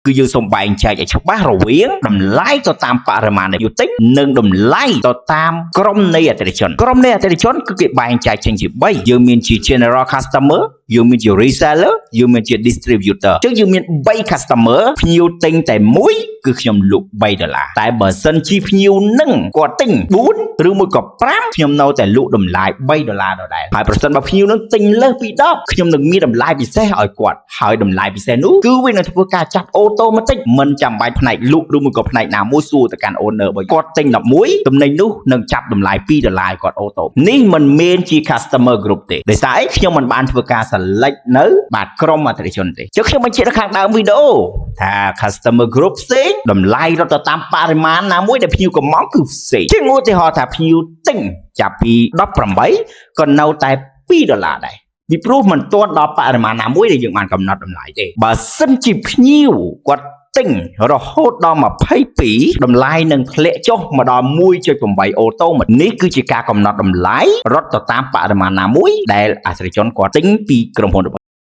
គឺយើងសូមបែងចែកឲ្យច្បាស់រវាងតម្លៃទៅតាមបរិមាណដែលយើងទិញនិងតម្លៃទៅតាមក្រុមនៃអតិថិជនក្រុមនៃអតិថិជនគឺគេបែងចែកចេញជា3យើងមានជា general customer យើងមានជា reseller យើងមានជា distributor។ អញ្ចឹងយើងមាន3 customer ភ្ញៀវទិញតែមួយគឺខ្ញុំលក់3ដុល្លារតែបើសិនជាភ្ញៀវនឹងគាត់ទិញ4ឬមួយក៏5ខ្ញុំនៅតែលក់តម្លៃ3ដុល្លារដដែលហើយប្រសិនបើភ្ញៀវនឹងទិញលើសពី10ខ្ញុំនឹងមានតម្លៃពិសេសឲ្យគាត់ហើយតម្លៃពិសេសនោះគឺវានឹងធ្វើការចាប់automatic មិនចាំបាច់ផ្នែកលក់ឬមួយក៏ផ្នែកណាមួយសួរទៅកាន់ owner បើគាត់ទិញ11តំណែងនោះនឹងចាប់តម្លៃ2ដុល្លារឲ្យគាត់ auto នេះមិនមែនជា customer group ទេដោយសារអីខ្ញុំមិនបានធ្វើការ select នៅបាទក្រុមអតិថិជនទេចុះខ្ញុំបញ្ជាក់នៅខាងដើមវីដេអូថា customer group ផ្សេងតម្លៃរត់ទៅតាមបរិមាណណាមួយដែលភ្ញៀវកំងគឺផ្សេងជាងឧទាហរណ៍ថាភ្ញៀវទិញចាប់ពី18ក៏នៅតែ2ដុល្លារដែរពីព្រោះមិនទាន់ដល់បរិមាណណាមួយដែលយើងបានកំណត់តម្លៃទេបើសិនជាភ្ញៀវគាត់ទិញរហូតដល់22តម្លៃនឹងធ្លាក់ចុះមកដល់1.8 auto នេះគឺជាការកំណត់តម្លៃរត់ទៅតាមបរិមាណណាមួយដែលអតិថិជនគាត់ទិញពីក្រុមហ៊ុនរបស់